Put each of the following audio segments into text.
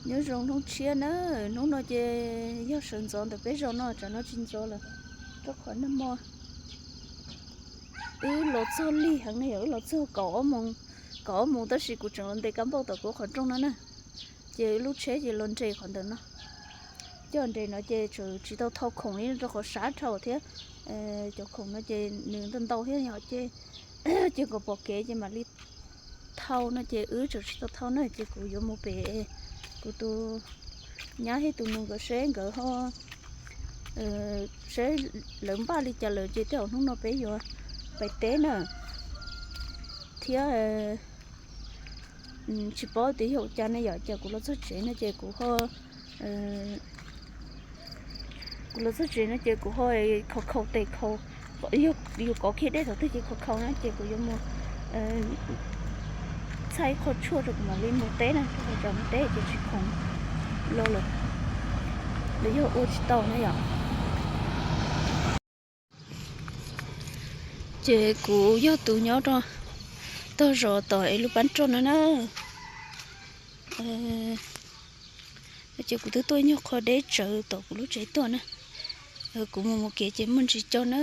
Nyob zoo hnub tshiab na, hnub no ces yog sawv ntxov ntawm peb zaus no, tsam no tsis ntxov lawm, rau qhov nag hmo wb los txog lig heev ne, yog wb los txog kaum ob moos, kaum ob moos tab sis kuv tseem los ntes kab npauj tom kuv qhov rooj no na, ces wb lub tsheb ces los nres qhov ntawm no. Coj nres no ces tseem tsis tau thau khoom li rau qhov sab dhau thiab, cov khoom no ces nws ntau ntau thiab yom, ces, ces kom pom kev ces mam li thau no ces wb tseem tsis tau thau na, ces kuv yuav mus pem kuv tus nyab thiab tus nus nkawd seb nkawd ho, seb lawv npaj li cas lawm ces tej zaum hnub no peb yuav pais teb na, thiab tsis paub tias yog ua cas ne yom, ces kuv los txog tsev no ces kuv ho, kuv los txog tsev no ces kuv ho khaus khaus tes khaus, yus kov kiag dej thaum twg ces khaus khaus na ces kuv yuav mus txhaj ib qho tshuaj rau kuv mam li mus teb na, rau qhov tsam mus teb ces tsis khoom los lawm, los yog ua tsis tau na yom. Ces kuv yog tus nyob rau tog zos tom es lub pab roj no na. Ces kuv twb tuaj nyuag qho deb tsawv tom kuv lub tsev tuaj na. Kuv mus mus kev ces muaj ntsis co na.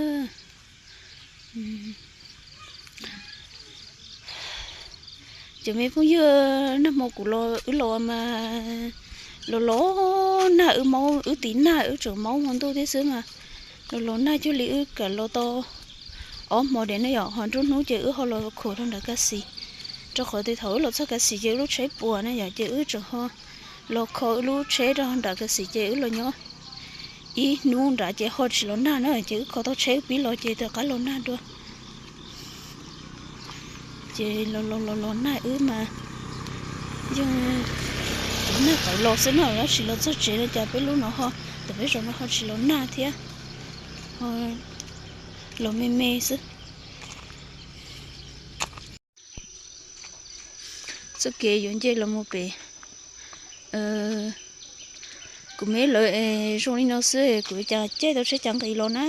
Cov me phooj ywg, nag hmo kuv los wb los mas los los nag, wb maub wb tiv nag wb tseem maub hmo ntuj thiab xwb mas los los nag cuag li wb kam los tau ob hmo diam ne yom, ho nruab hnub ces wb ho los khuam rau nram Kas Xis, rau qhov tias thaum wb los txog Kas Xis ces wb lub tsheb puas na yom, ces wb tseem ho los kho wb lub tsheb rau nram Kas Xis ces wb los nyob ib hnub nrad ces ho tsis los nag na, ces wb kho tau tsheb wb pib los ces rov qab los nag dua. Ces los los los los nag wb mas yog nag tawv los xwb no, tab sis los txog tsev no cas peb lub no ho, tom peb zos no ho tsis los nag thiab, ho los me me xwb. Txoj kev yuav nce los mus pem kuv me lawv es zoo li no xwb, kuv cas caij tau tsheb cav nqis los na,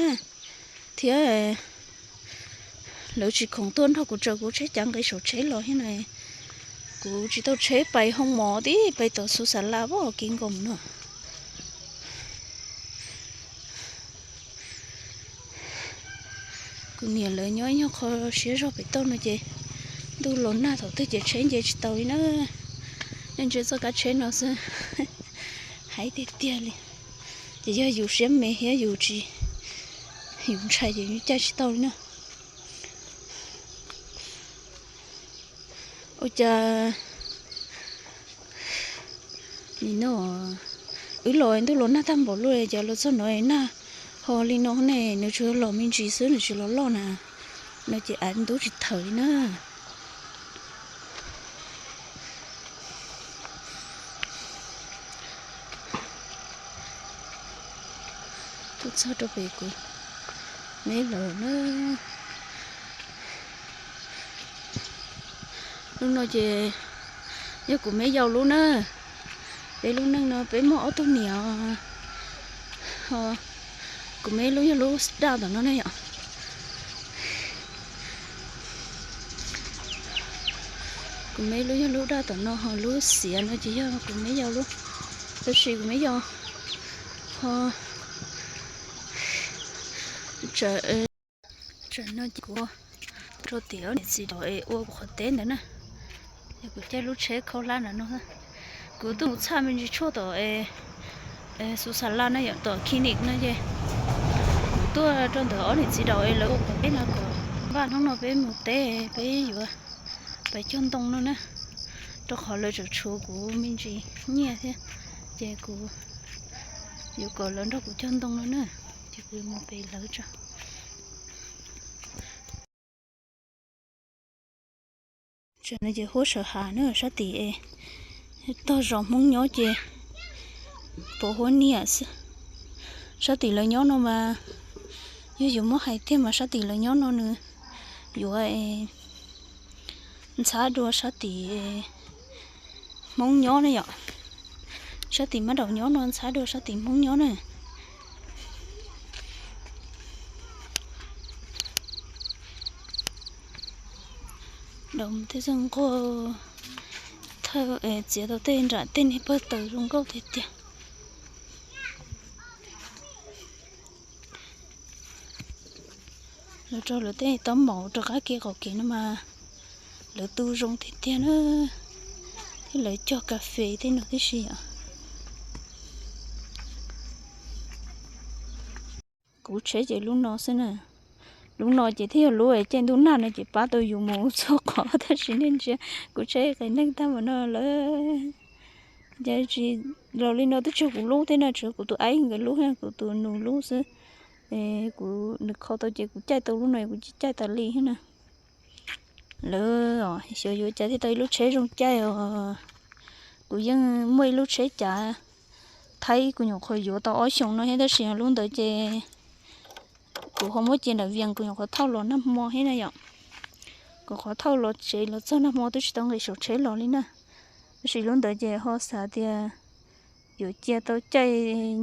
thiab lawv tsis khoom tuaj nrog kuv tsaws kuv tsheb cav nqis saum tsheb los thiab na. Kuv tsis tau tsheb pais hoo mov tib pais tom xus xas las pab kev nkaus no. Kuv niam lawv nyob ib nyuag qho siab zog pem toj no ces ntuj los nag thaum twg ces tsheb nce tsis tau li na. Nyob ntsia txoj kab tsheb no xwb, haib tiag tiag li. Ces yog yus siab me thiab yus tsis, yus ntshai ces yus caij tsis tau li na. Ua cas nim no wb los ntuj los nag tag npaum li, cas los txog no nag ho li no ne, nws tsuas los me ntsis xwb nws tsis los loj na, no ces av ntub tsis thawm li na. Tuaj txog rau pem kuv me lawm na. Lub no ces yog kuv me yau lub na. Peb lub neej no peb muaj ob tug niam, ho kuv me lub yog lub daj tom no ne yom. Kuv me lub yog lub daj tom no, ho lub xiav no ces yog kuv me yau lub. Tab sis kuv me yau ho tsam no ces kuv rau tim ob niam txiv daus es ua kuv qhov teb ntawd na. Yog kuv caij lub tsheb khaub hlab ntawm no, kuv tuaj mus txhaj me ntsis tshuaj tom xus xas laj na yom, tom clinic no ces kuv tuaj rau ntawm ob niam txiv daus es lawv ua qhov teb no kom npaj hnub no peb mus teb peb yuav pais cog ntoo no na, rau qhov lawv tseem tshuav kuv me ntsis nyiaj thiab, ces kuv yuav kom lawv nrog kuv cog ntoo no na, ces kuv yuav mus pem lawv tso. Tsam no ces huab sawv hav na, sab tim tog zos Hmoob nyob ces pos huab niam xwb. Sab tim lawv nyob no mas, yog yuav muab hais tiag mas sab tim lawv nyob no nws yuav ntxhab dua sab tim Hmoob nyob ne yom. Sab tim mab daum nyob no ntxhab dua sab tim Hmoob nyob na. Daum tej txoj nquag thawj txiav tau tej nram tej niag pawg taws zoo nkauj tiag tiag. Lawv rau lawv tej taub maum rov qab kev qaum kev no mas lawv tu zoo tiag tiag na, thiab lawv cog kas fes tej no tib si os. Kuv tsheb ces lub no xwb na. Lub no ces thiaj yog lub caij ntuj nag no ces pab tau yus mus txhua qhov, tab sis nej ntsia kuv tsheb qis neeg tag mus no lawm. Ces tsis, los li no twb tsis yog kuv lub thiab no, tsuas yog kuv tus aib nkawd lub, kuv tus nus lub xwb. Kuv, nws kho tau ces kuv caij tau lub no, kuv caij tas li thiab na. Lawv xyov yuav cas thiaj tau ib lub tsheb zoo caij os. Kuv yeej muaj ib lub tsheb cav Thaib, kuv nyuam qhuav yuav tau ob xyoos no thiab, tab sis lub ntawd ces kuv ho muab cia nram Vias, kuv nyuam qhuav thauj los nag hmo thiab na yom. Kuv qhuav thauj los tsev los txog nag hmo twb tsis tau nqis saum tsheb los li na. Tab sis lub ntawd ces ho xav tias yuav cia tau caij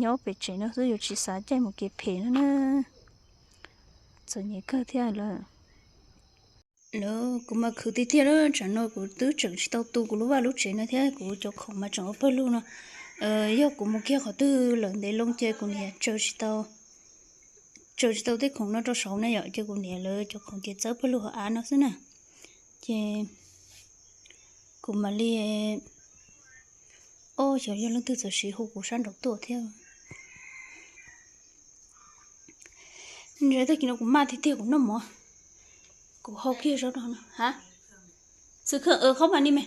nyob pem tsev no xwb, yuav tsis xav caij mus kev phem no na. Txom nyem kawg thiab lawm. Lawv, kuv mas khwv tiag tiag lawm, tsam no kuv twb tseem tsis tau tu kuv lub vaj lub tsev no thiab, kuv cov khoom mas tseem ua pawg lug no. Yog kuv mus kiag qhov twg lawm ntev loo ces kuv niam tsaws tsis tau, tsaws tsis tau tej khoom no rau saud na yom, ces kuv niam lawv cov khoom ces txawb pawg lug hauv av no xwb na. Ces kuv mam li, o, xyov yog leej twg txawm siv hu kuv sab nraud tuaj thiab. Ntshe tag kis no kuv maj tiag tiag kuv noj mov, kuv hau kiag zov no ha. Xwb khawb, qhob mas ni me.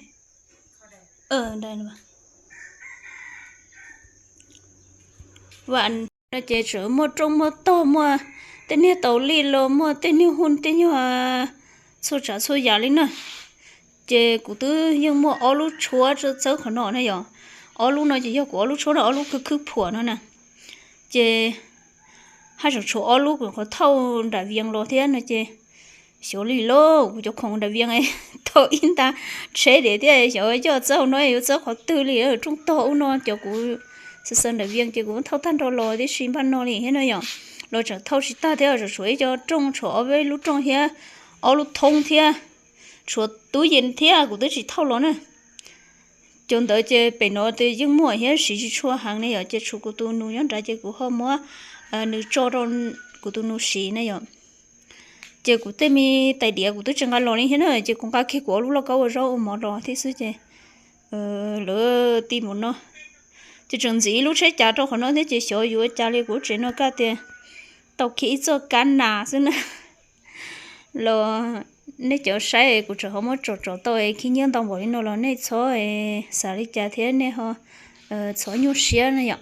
Vam no ces tseem muaj rooj muaj tog, muaj tej niag taus lij los muaj tej niag hu tej nyuag txhua tsav txhua yam li na. Ces kuv twb yeej muaj ob lub tshuab txawb qhov no na yom. Ob lub no ces yog kuv ob lub tshuab no, ob lub khwb khwb phuam no na. Ces haj tseem tshuav ob lub kuv qhuav thauj nram Vias los thiab no ces xyov li lauj, kuv cov khoom nram Vias tau ib nta tsheb dev thiab, xyov coj txawb hauv no yuav txawb qhov twg li. Rooj tog ub no cov kuv xav xav nram Vias ces kuv thauj tag nrho los tib si npaj no li thiab no yom. Los tseem thauj tsis tag thiab, tseem tshuav ib co rooj, tshuav ob peb lub rooj thiab, ob lub thoob thiab, tshuav tub yees thiab kuv twb tsis thauj los na. Cov ntawd ces pem no yeej muaj thiab siv tsis tshua heev ne yom, ces tshuav kuv tus nus nyob nrad ces kuv ho muab nws tso rau kuv tus nus siv na yom. Ces kuv tej me tais diav kuv twb tsis nqa los li thiab na, ces kuv nqa kiag kuv ob lub lauj kaub ua zaub ua mov los thiab xwb ces lawv ti mus no. Ces tseem ntxiv ib lub tsheb cav rau qhov no thiab ces xyov yuav ua cas li, kuv lub tsev no kaj tias tau kiag ib txoj kab nas xwb na. Los nej cov saib kuv tseem ho muab tsom tsom tau khib nyiab ntau npaum li no los nej txhob xav li cas thiab nej ho txhob nyuaj siab na yom.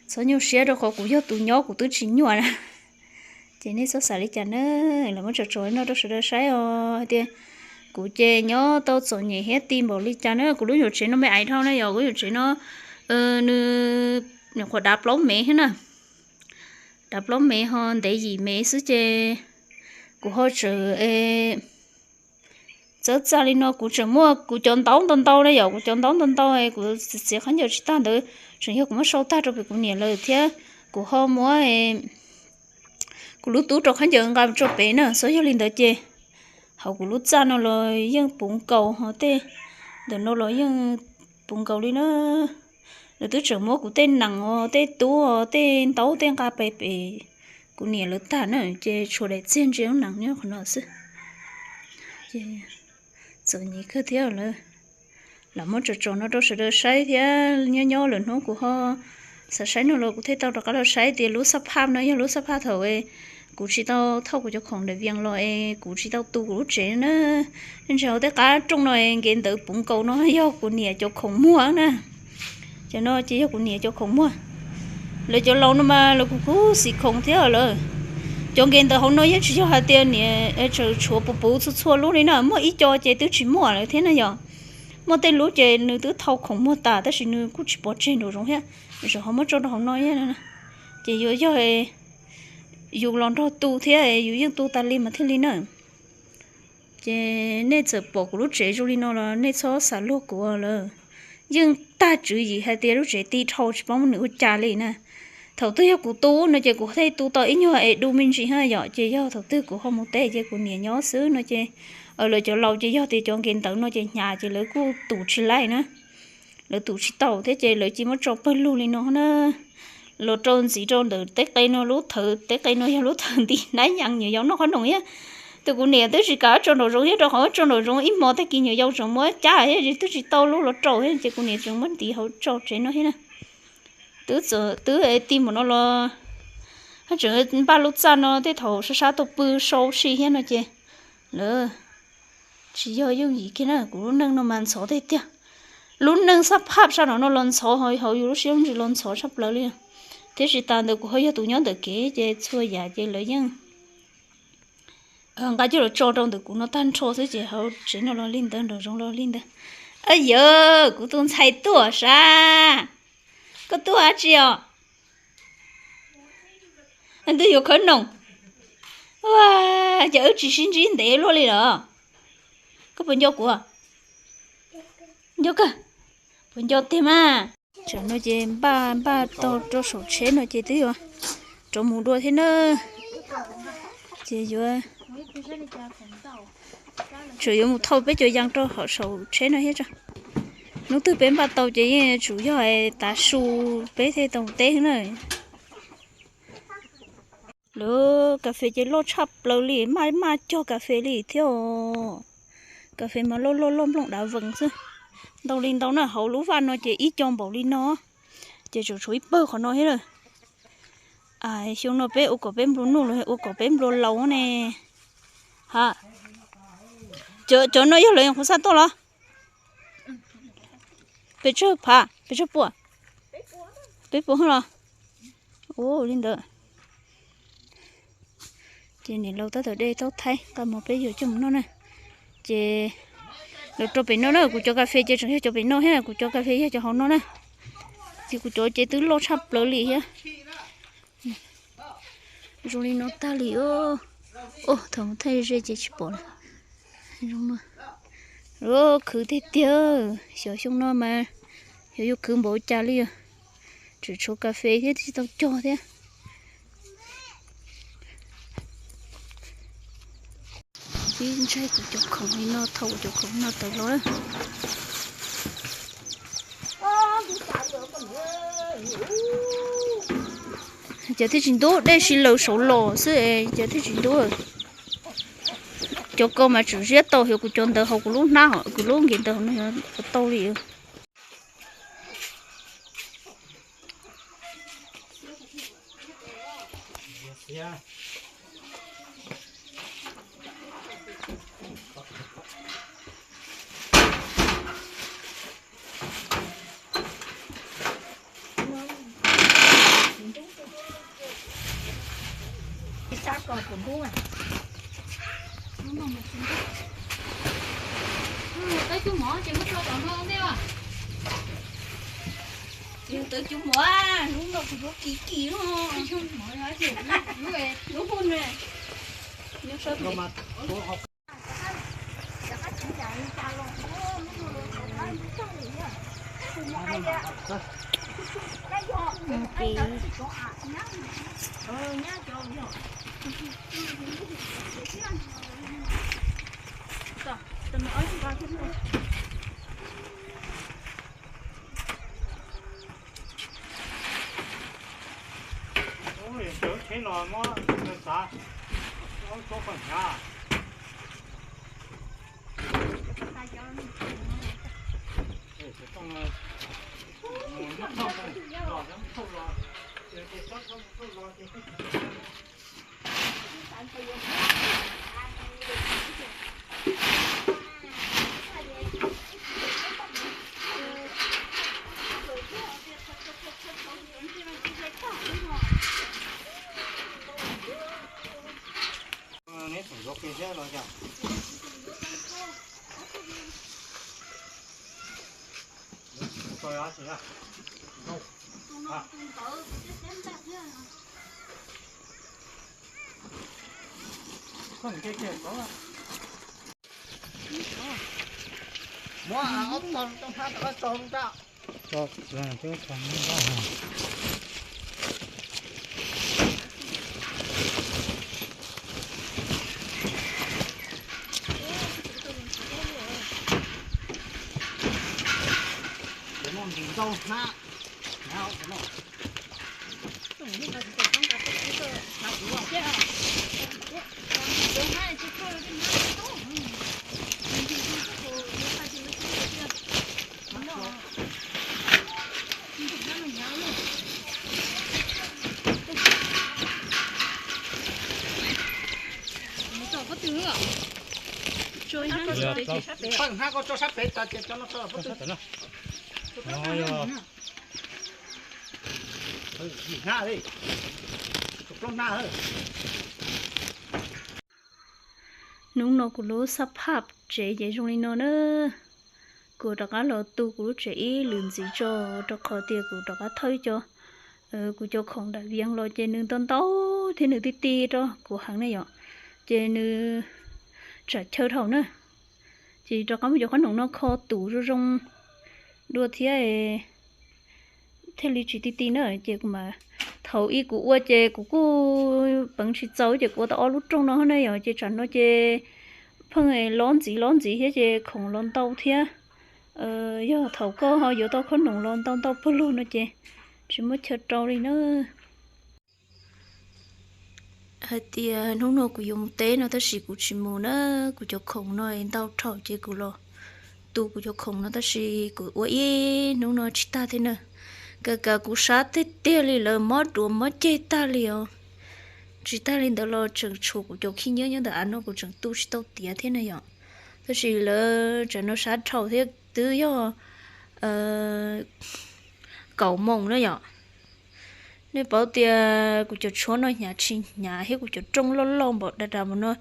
Txhob nyuaj siab rau qhov kuv yog tus nyob kuv twb tsis nyuaj na. Ces nej txhob xav li cas na, los muab tsom tsom li no rau sawv daws saib os tias kuv ces nyob tau txom nyem thiab ti npaum li cas na. Kuv lub nyuam tsev no me aiv dhau na yom, kuv nyuam tsev no nws nyuam qhuav dav plaub mev thiab na. Dav plaub mev ho ntev yim mev xwb ces kuv ho tseem txawb txaj li no, kuv tseem muaj kuv cov ntaub ntau ntau na yom, kuv cov ntaub ntau ntau kuv txiav khaub ncaws tsis tag ntawd tseem yog kuv muab sau tag rau pem kuv niam lawm thiab. Kuv ho muab kuv lub tub rau khaub ncaws nqa tso pem na, txhob yog li ntawd ces hauv kuv lub txaj no los yeej puv nkaus ho tej ntawm no los yeej puv nkaus li na. Lawv twb tseem muab kuv tej nees os, tej tub os, tej ntaub tej nqa pem pem kuv niam lawv tag na, ces tshuav daim txiag ntsia lub nees nyob qhov no xwb. Ces txom nyem kawg thiab lawm. Lam muab tsom tsom no rau sawv daws saib thiab, nyob nyob lawm hnub kuv ho xav saib no los kuv thiaj tau rov qab los saib tias lub xab phaj no yog lub xab phaj thaum kuv tsis tau thauj kuv cov khoom daim vias los es kuv tsis tau tu kuv lub tsev na. Ntsia hauv tej qab rooj no nkev ntawd puv nkaus no yog kuv niam cov khoom muag na. Cov no ces yog kuv niam cov khoom muag. Lawv cov laus no mas lawv kuj kub xim khoom thiab lawm. Cov nkev ntawd hauv no yeej tsis yog hais tias niam tseem tshuav puv puv txhua txhua lub li na, muaj ib co ces twb tsis muaj lawm thiab na yom. Muaj tej lub ces nws twb thau khoom muag tas tab sis nws kuj tsis pov tseg nraum zoov thiab, tseem ho muab tso rau hauv no thiab. Ces yuav yog yus los nrog tu thiab yus yeej tu tas li mas thiaj li na. Ces nej txawm pom kuv lub tsev zoo li no los nej txhob xav luag kuv lawm. Yeej tag tswv yim hais tias lub tsev ti dhau tsis paub nws ua cas li na. Thaum twg yog kuv tu no ces kuv thiaj tu tau ib nyuag es du me ntsis ha yom, ces yog thaum twg kuv ho mus teb ces kuv niam nyob xwb no ces Lawv cov laus ces yog tias cov nkev ntawv no ces hnyav ces lawv kuj tus tsis laij na. Lawv tus tsis tau thiab ces lawv cia muab tso pawg lug li no na. Los rau ntxiv rau ntawm teb qe no, lub thawv teb qe no yog lub thawv nti hnab yees, nyuam yaus noj qhob noom thiab. Tus kuv niam twb tsis kam tso nraum zoov thiab, rau qhov tso nraum zoov ib hmos tag kis nyuam yaus tseem muab cab thiab, twb tsis tau lub los rau thiab ces kuv niam tseem muab nti hauv tso tsev no thiab na. Twb txawm twb ti npaum no los, haj tseem npaj lub txaj no tej thaum sab sab tau pw sau si thiab no ces lawv tsis yog yooj yim kiag na. Kuv lub neej no mas ntxhov tiag tiag. Lub neej xab phaj sab no no los ntxhov, hauv yus lub siab lub ntsws los ntxhov tshaj plaws li. Thiab tsis tas ntawd kuv ho yog tus nyob ntawm kev ces txhua yam ces lawv yeej nqa coj los tso rau ntawm kuv no tag nrho xwb ces hauv tsev no los li ntawd, nraum zoov los li ntawd. Yawg, kuv tus ntxhais tuaj sav. Koj tuaj dab tsi os? Twb yuav khawb noom. Ua, cas wb tsis sib ntsib ntev luaj li los? Koj puas nco kuv? Nco kawg. Puas nco tiag mas? Tsam no ces npaj npaj tau rau saum tsheb no ces twb yuav rov mus dua thiab na. Ces yuav, tseem yuav mus thauj peb cov yas rau hauv saum tsheb no thiab tso. Hnub twg peb npaj tau ces yeej tsum yog tav su peb thiaj tau teb na. Lawv kas fes ces loj tshaj plaws li, maj maj cog kas fes li thiab. Kas fes mas loj loj loj nplooj dav vees xwb. Ntau li ntau na, hauv lub vaj no ces ib co npaum li no, ces tseem tshuav ib pawg qhov no thiab lawm. Xyoo no peb ua kom peb nplua nuj los ua kom peb nplua laus ne? Ha, cov no yog lawv qhuav xa tuaj los? Pes tsawg phav, pes tsawg puas? Peb puas los? Ua li ntawd. Ces niam laus tab tom de taub thaib nqa mov peb yuav coj mus noj na. Ces lawv rau pem no na, kuv cov kas fes ces tseem yog cov pem no thiab, kuv cov kas fes yog cov hauv no na. Ces kuv cov ces twb loj tshaj plaws li thiab. Zoo li no tag li. Thaum mus thaij ze ces tsis pom lawm. Khwv tiag tiag, xyov xyoo no mas xyov yuav khwv npaum cas li os. Tseem tshuav kas fes thiab tsis tau cog thiab. Ib ntsaig kuv cov khoom li no, thauj kuv cov khoom no tawm los. Cas thiaj tsis ntub, dej si laws saud los xwb es cas thiaj tsis ntub. Cov ko mas tseem ziab tau, xyov kuv cov ntawd hauv kuv lub hnab, kuv lub nkev ntawd hauv no yuav tau li. Tawb cub mov ces muab tso tom no ntej os. Yog tawb cub mov, lub no kuv lub kim kim lub, lub hu nws, nws sab Ub, yog tsheb los muab txav, txhob qhov hnyav. Neb tseem yuav kiag thiab los yog? Muab ob tog rau hmab rau qab tso rau. Tso, tso, tso. Ntau hnab. Pheej hnab koj tso sab pem tas ces cov no tso pob tw. Yim hnab li, plaub hnab. Hnub no kuv lub xab phaj tsev ces zoo li no na. Kuv rov qab los tu kuv lub tsev ib lwm ntxiv tso, rau qhov tias kuv rov qab thauj ib co, kuv cov khoom nram vias los ces nws ntau ntau thiab nws ti ti rau kuv heev na yom, ces nws tsam chaw dhau na. Ces rov qab muab cov qhob noom no kho tus zoo zoo dua thiab thiaj li tsis ti ti na. Ces kuv mas thaum ub kuv ua ces kuv kuj peev tsis txaus ces kuv ua tau ob lub rooj no na yom, ces tsam no ces pheej lob ntxiv lob ntxiv thiab ces khoom los ntau thiab. Yog thaum koj ho yuav tau qhob noom los ntau ntau pawg lug no ces tsis muaj chaw rau li na. Hais tias hnub no kuv yuav mus teb no tab sis kuv tsis mus na, kuv cov khoom no ntau dhau ces kuv los tu kuv cov khoom no tab sis kuv ua ib hnub no tsis tag thiab na. Kav kav kuv sab tiag tiag li lawm, mob duav mob ceg tag li os. Tsis tag li ntawd los tseem tshuav kuv cov khib nyiab nyob ntawm av no kuv tseem tu tsis tau tiav thiab na yom. Tab sis lawv tsam no sab dhau thiab twb yog kaum moos na yom. Nej paub tias kuv cov tshuab no hnyav tsis hnyav thiab kuv cov rooj loj loj npaum dav dav npaum no,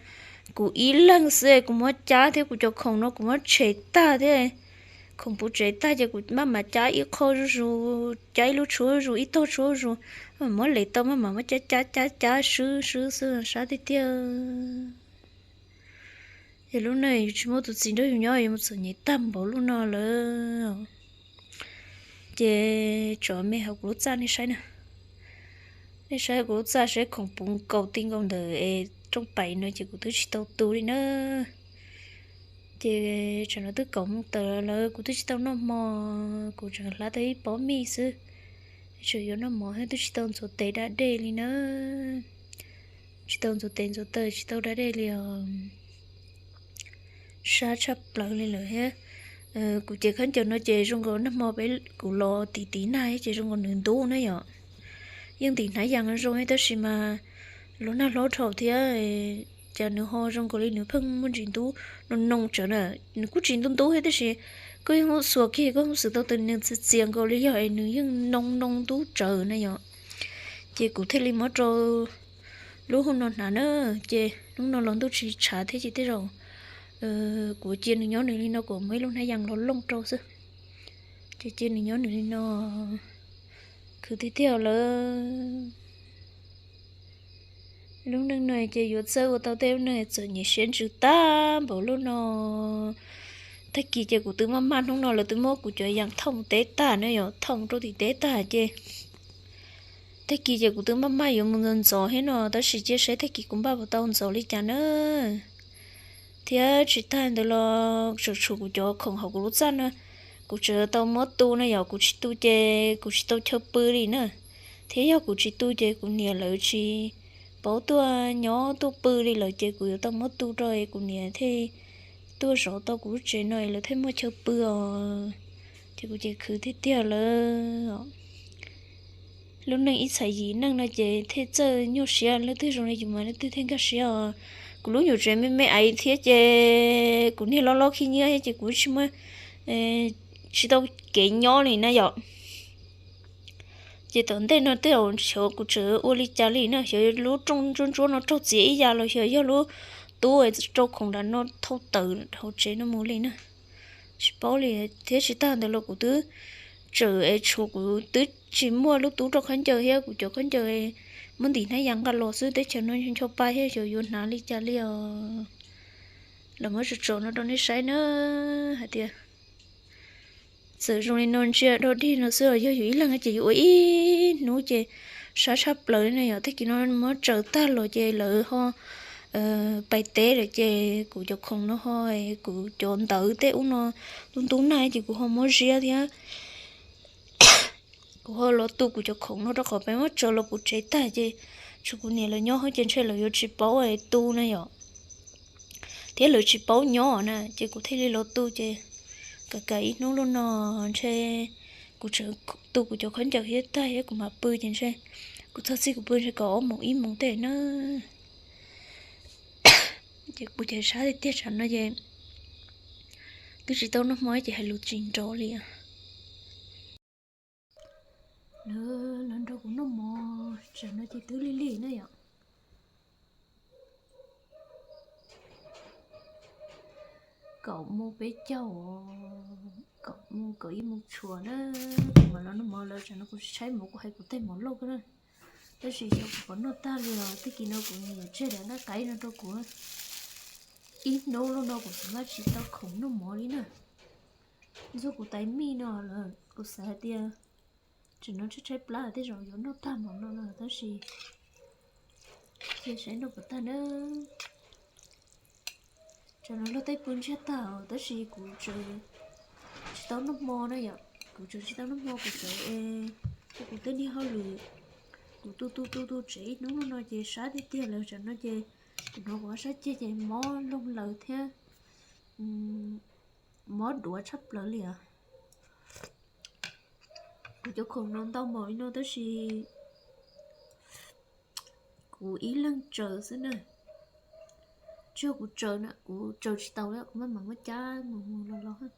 kuv ib leeg xwb kuv muab cab thiab kuv cov khoom no kuv muab tshem tag thiab. Khoom puv tsev tag ces kuv maj mam cab ib qho zuj zus, cab ib lub tshuab zuj zus, ib tog tshuab zuj zus, muab les tau maj mam muab cab cab cab cab swb swb xwb, sab tiag tiag. Ces lub neej yus tsis muaj tus txiv nrog yus nyob yuav mus txom nyem tag npaum lub no lawm. Ces tsom me hauv kuv lub txaj nej saib na. Nej saib kuv lub txaj saib khoom puv nkaus ti nkaus ntawm es rooj pais no ces kuv twb tsis tau tu li na. Ces tsam no twb kaum moos tawm lawm kuv twb tsis tau noj hmo, kuv tseem hlav tau ib pob mij xwb. Tseem yuav noj mov thiab twb tsis tau ntxuav tes da dej li na. Tsis tau ntxuav tes ntxuav taw tsis tau da dej li os. Sab tshaj plaws li lawm thiab. Kuv cev khaub ncaws no ces zoo nkaus nag hmo peb kuv los tiv tiv nag thiab ces zoo nkaus nws ntub na yom. Yeej ntim hnav yas zoo thiab tab sis mas los nag hlob dhau thiab, cas nws ho zoo nkaus li nws pheej muaj ntsis ntub noo noo tsawv na. Nws kuj tsis ntub ntub thiab tab sis koj yeej xuas kiag koj yeej xwm tau tias nws txias txias nkaus li yog es nws yeej noo noo ntub tsawv na yom. Ces kuv thiaj li muab rau lub hauv no hnav na. Ces hnub no los ntuj tsis tshav thiab ces tej zaum kuv cia nws nyob nws li no kuv muaj ib lub hnab yas los looj rau xwb. Ces cia nws nyob nws li no khwv tiag tiag lawm. Lub neej no ces yuav txawj ua tau tej lub neej txom nyem siab ntsws tag npaum lub no. Tag kis ces kuv twb maj maj, hnub no lawv twb muab kuv cov yas thooj teb tag na yom, thooj rau tim teb tag ces tag kis ces kuv twb maj maj yuav mus ntxov ntxov thiab no tab sis cia saib tag kis kuv npaj puas tau ntxov li cas na. Thiab tsis tag ntawd los tseem tshuav kuv cov khoom hauv kuv lub txaj na, kuv tseem tau muab tu na yom, kuv tsis tu ces kuv tsis tau chaw pw li na. Thiab yog kuv tsis tu ces kuv niam lawv tsis paub tuaj nyob tuaj pw li lawm ces kuv yuav tau muab tu rau es kuv niam thiaj tuaj zov tau kuv lub tsev no es lawv thiaj muaj chaw pw os. Ces kuv ces khwv tiag tiag lawm. Lub neej ib txhais yim neej no ces thiaj txawj nyuaj siab, leej twg zoo li yus mas leej twg thiaj nkag siab os. Kuv lub nyuam tsev me me aiv thiab ces kuv niag lob lob khib nyiab thiab ces kuv tsis muaj, tsis tau kev nyob li na yom. Ces tom ntej no tej zaum xyov kuv tseem ua li cas li na, xyov lub rooj ntsuab ntsuab no raug txiav ib yam los xyov yog lub tub rau khoom nram no thauj tawm hauv tsev no mus li na. Tsis paub li, thiab tsis tag ntawd los kuv twb tsawm es tshuav kuv twb tsis muaj lub tub rau khaub ncaws thiab kuv cov khaub ncaws muab ntim hnab yas nqa los xwb, teb chaws no ncho pa thiab xyov yuav hnav li cas li os. Los muab tsom tsom no rau nej saib na, hais tias txawm zoo li no ntsia dog dig no xwb los yog yus ib leeg ces yus ua ib hnub ces sab tshaj plaws li no yom. Tag kis no muab tsaws tag los ces lawv ho pais teb lawm ces kuv cov khoom no ho, kuv cov ntawv tej ub no ntub ntub nag ces kuv ho muab ziab thiab. Kuv ho los tu kuv cov khoom no rau qhov peb muab tso los puv tsev tag ces tshuav kuv niam lawv nyob xwb ces ntshe lawv yuav tsis paub tu na yom, thiab lawv tsis paub nyob na ces kuv thiaj li los tu ces kav kav ib hnub lub no ntshe kuv tseem tu kuv cov khaub ncaws thiab tag thiab kuv mam pw ces ntshe kuv txog txij kuv pw ntshe kaum ob moos ib moos tej na. Ces kuv ces sab tiag tiag tsam no ces twb tsis tau noj hmo ces hais lus tsis nrov li. Lawv los nrog kuv noj mov tsam no ces twb lig lig na yom. Kaum moos peb caug, kaum moos kaum ib moos tshuav na, kuv mam los noj mov lawm tsam no kuv tshaib mov kuv hais kuv tej mov loj na. Tab sis xyov kuv puas noj tag li os, tag kis no kuv niam tseg daim nqaij qaib no rau kuv ib hnub lub no kuv txom nyem tsis tau khoom noj mov li na. Ntxuag kuv tais mij no lawm kuv xav hais tias tsam no tshaib tshaib plab tej zaum yuav noj tag mov no no tab sis cia saib noj puas tag na. Tsam no luag tej pw ntsiag tag tab sis kuv tseem tsis tau noj hmo na yom, kuv tseem tsis tau noj hmo kuv tseem ua kuv tej niag hauj lwm, kuv tu tu tu tu tsev ib hnub no ces sab tiag tiag lawm tsam no ces kuv hnov kuv ob sab ceg ces mob loog lawm thiab mob duav tshaj plaws li os. Kuv cov khoom no ntau npaum li no tab sis kuv ib leeg tsaws xwb na. Tsis yog kuv tsaws na, kuv tsaws tsis tau li, kuv maj mam muab cab mus mus los los.